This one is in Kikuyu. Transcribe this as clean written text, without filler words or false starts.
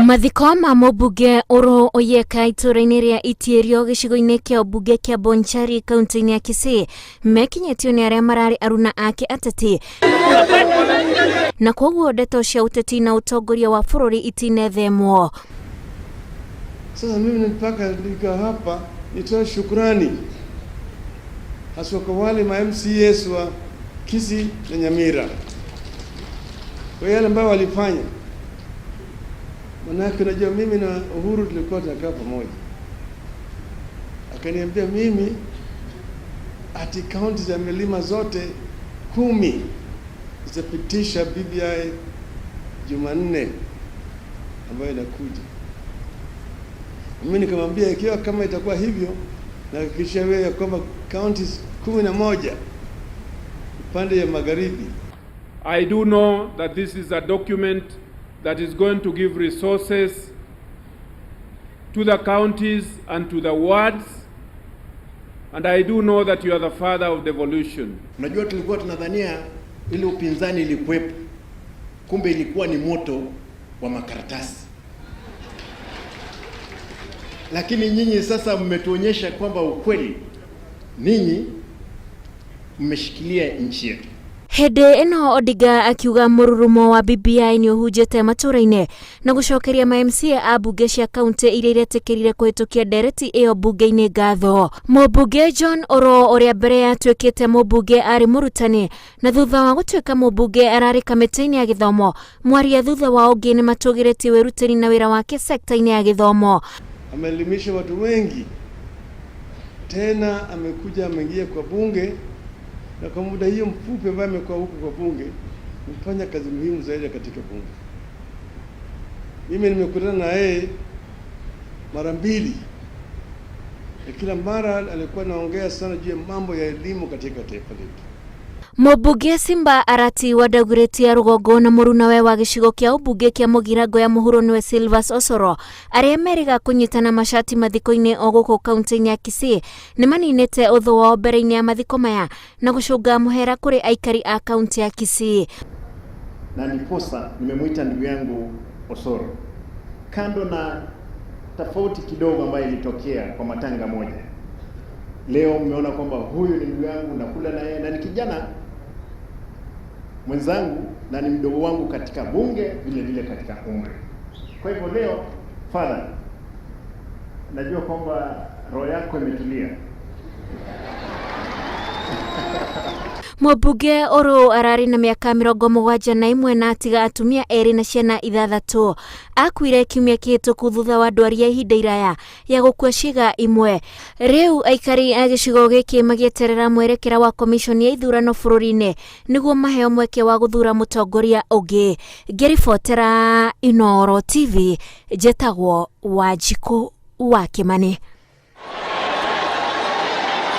Mathiko ma mũmbunge Oro Oyeka itũũra-inĩ rĩa Itierio gĩcigo-inĩ kĩa ũmbunge kĩa Bonchari kaunti-inĩ ya Kisii mekinyĩtio nĩ arĩa mararĩ aruna ake ateti na koguo ndeto cia ũteti na ũtongoria wa bũrũri itinethemwo. Sasa mimi mpaka nika hapa nitoe shukrani haswa kwa wale ma MCAs wa Kisii na Nyamira kwa yale ambayo walifanya. Manake unajua mimi na Uhuru tulikuwa tunakaa pamoja, akaniambia mimi ati kaunti za milima zote 10 zitapitisha BBI Jumanne ambayo inakuja. Mimi nikamwambia ikiwa kama itakuwa hivyo, nahakikishia wewe ya kwamba kaunti 11 upande ya magharibi. I do know that this is a document that is going to give resources to the counties and to the wards, and I do know that you are the father of devolution. Unajua, tulikuwa tunadhania ile upinzani ilikuwepo, kumbe ilikuwa ni moto wa makaratasi. Lakini nyinyi sasa mmetuonyesha kwamba ukweli ninyi mmeshikilia nchi yetu. Hĩndĩ ĩno Odinga akiuga mũrurumo wa BBI nĩ ũhunjĩte matũũra-inĩ na gũcokeria ma MCA a mbunge cia kaunti iria iretĩkĩrire kũhĩtũkia ndereti ĩyo mbunge-inĩ ngatho. Mũmbunge John Oro ũrĩa mbere yatuĩkĩte mũmbunge arĩ mũrutani na thutha wa gũtuĩka mũmbunge ararĩ kamĩtĩ-inĩ ya gĩthomo, mwaria thutha wa ũngĩ nĩ matũgĩrĩtie wĩrutĩri na wĩra wake sekta-inĩ ya gĩthomo. Ameelimisha watu wengi, tena amekuja ameingia kwa bunge, na kwa muda hiyo mfupi ambaye amekuwa huko kwa bunge amefanya kazi muhimu zaidi katika bunge. Mimi nimekutana na yeye mara 2, na kila mara alikuwa anaongea sana juu ya mambo ya elimu katika taifa letu. Mũmbunge Simba Arati wa Dagoretti ya rũgongo na mũrunawe wa gĩcigo kĩa ũmbunge kĩa Mũgirango ya mũhuro nĩwe Silvas Osoro arĩa merĩga kũnyitana macati mathiko-inĩ o gũkũ kaunti-inĩ ya Kisii nĩ maninĩte ũthũ wao mbere-inĩ ya mathiko maya na gũcũnga mũhera kũrĩ aikari a kaunti ya Kisii. Na ndiposa nimemwita ndugu yangu Osoro, kando na tofauti kidogo ambayo ilitokea kwa matanga moja, leo mmeona kwamba huyu ni ndugu yangu, nakula na yeye na ni kijana mwenzangu na ni mdogo wangu katika bunge, vile vile katika umri. Kwa hivyo leo, father, najua kwamba roho yako imetulia. Mũmbunge Oro ararĩ na mĩaka 71 na atiga atumia erĩ na ciana 6. Akuire kiumia kĩhĩtũku thutha wa ndwari ya ihinda iraya ya gũkua ciĩga imwe. Rĩu aikari a gĩcigo gĩkĩ magĩeterera mwerekera wa komishoni ya ithurano bũrũri-inĩ nĩguo maheo mweke wa gũthura mũtongoria ũngĩ. Ngĩribotera Inooro TV, njĩtagwo Wanjikũ wa Kĩmani.